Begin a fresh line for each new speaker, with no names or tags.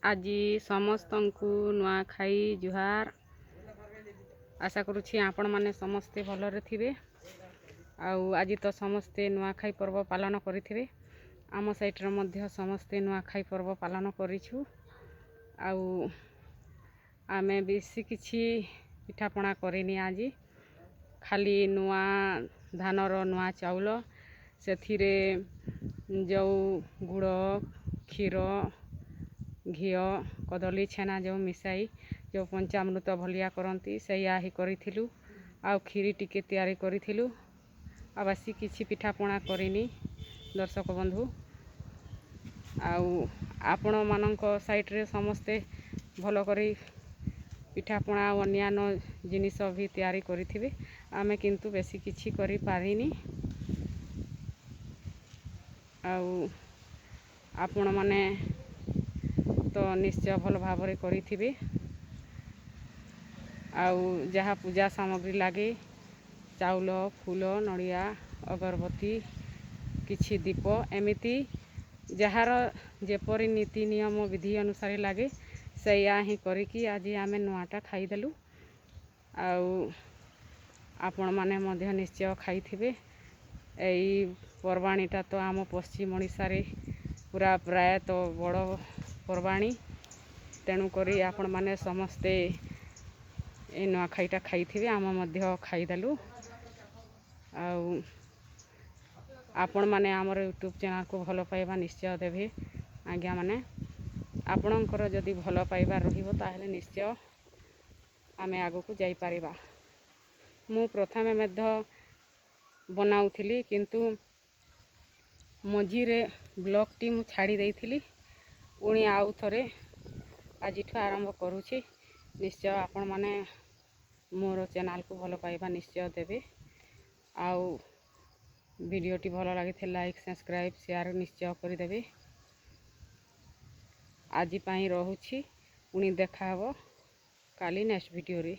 ଆଜି ସମସ୍ତଙ୍କୁ ନୂଆଖାଇ ଜୁହାର। ଆଶା କରୁଛି ଆପଣମାନେ ସମସ୍ତେ ଭଲରେ ଥିବେ। ଆଉ ଆଜି ତ ସମସ୍ତେ ନୂଆଖାଇ ପର୍ବ ପାଳନ କରିଥିବେ। ଆମ ସାଇଡ଼ରେ ମଧ୍ୟ ସମସ୍ତେ ନୂଆଖାଇ ପର୍ବ ପାଳନ କରିଛୁ। ଆଉ ଆମେ ବେଶୀ କିଛି ପିଠାପଣା କରିନି ଆଜି। ଖାଲି ନୂଆ ଧାନର ନୂଆ ଚାଉଳ, ସେଥିରେ ଯେଉଁ ଗୁଡ଼, କ୍ଷୀର, ଘିଅ, କଦଳୀ, ଛେନା ଯେଉଁ ମିଶାଇ ଯେଉଁ ପଞ୍ଚାମୃତ ଭଳିଆ କରନ୍ତି, ସେଇଆ ହିଁ କରିଥିଲୁ। ଆଉ କ୍ଷୀରି ଟିକେ ତିଆରି କରିଥିଲୁ। ଆଉ ବେଶୀ କିଛି ପିଠାପଣା କରିନି, ଦର୍ଶକ ବନ୍ଧୁ। ଆଉ ଆପଣମାନଙ୍କ ସାଇଡ଼ରେ ସମସ୍ତେ ଭଲ କରି ପିଠାପଣା ଆଉ ଅନ୍ୟାନ୍ୟ ଜିନିଷ ବି ତିଆରି କରିଥିବେ। ଆମେ କିନ୍ତୁ ବେଶୀ କିଛି କରିପାରିନି। ଆଉ ଆପଣମାନେ ତ ନିଶ୍ଚୟ ଭଲ ଭାବରେ କରିଥିବେ। ଆଉ ଯାହା ପୂଜା ସାମଗ୍ରୀ ଲାଗେ, ଚାଉଳ, ଫୁଲ, ନଡ଼ିଆ, ଅଗରବତୀ, କିଛି ଦୀପ, ଏମିତି ଯାହାର ଯେପରି ନୀତି ନିୟମ ବିଧି ଅନୁସାରେ ଲାଗେ, ସେଇଆ ହିଁ କରିକି ଆଜି ଆମେ ନୂଆଟା ଖାଇଦେଲୁ। ଆଉ ଆପଣମାନେ ମଧ୍ୟ ନିଶ୍ଚୟ ଖାଇଥିବେ। ଏଇ ପର୍ବାଣିଟା ତ ଆମ ପଶ୍ଚିମ ଓଡ଼ିଶାରେ ପୁରା ପ୍ରାୟତଃ ବଡ଼ ପର୍ବାଣି। ତେଣୁକରି ଆପଣମାନେ ସମସ୍ତେ ଏ ନୂଆଖାଇଟା ଖାଇଥିବେ। ଆମେ ମଧ୍ୟ ଖାଇଦେଲୁ। ଆଉ ଆପଣମାନେ ଆମର ୟୁଟ୍ୟୁବ୍ ଚ୍ୟାନେଲ୍କୁ ଭଲ ପାଇବା ନିଶ୍ଚୟ ଦେବେ, ଆଜ୍ଞାମାନେ। ଆପଣଙ୍କର ଯଦି ଭଲ ପାଇବା ରହିବ, ତାହେଲେ ନିଶ୍ଚୟ ଆମେ ଆଗକୁ ଯାଇପାରିବା। ମୁଁ ପ୍ରଥମେ ମଧ୍ୟ ବନାଉଥିଲି, କିନ୍ତୁ ମଝିରେ ବ୍ଲଗ୍ଟି ମୁଁ ଛାଡ଼ି ଦେଇଥିଲି। ପୁଣି ଆଉ ଥରେ ଆଜିଠୁ ଆରମ୍ଭ କରୁଛି। ନିଶ୍ଚୟ ଆପଣମାନେ ମୋର ଚ୍ୟାନେଲ୍କୁ ଭଲ ପାଇବା ନିଶ୍ଚୟ ଦେବେ। ଆଉ ଭିଡ଼ିଓଟି ଭଲ ଲାଗିଥିଲେ ଲାଇକ୍, ସବସ୍କ୍ରାଇବ୍, ସେୟାର ନିଶ୍ଚୟ କରିଦେବେ। ଆଜି ପାଇଁ ରହୁଛି। ପୁଣି ଦେଖାହେବ କାଲି ନେକ୍ସଟ ଭିଡ଼ିଓରେ।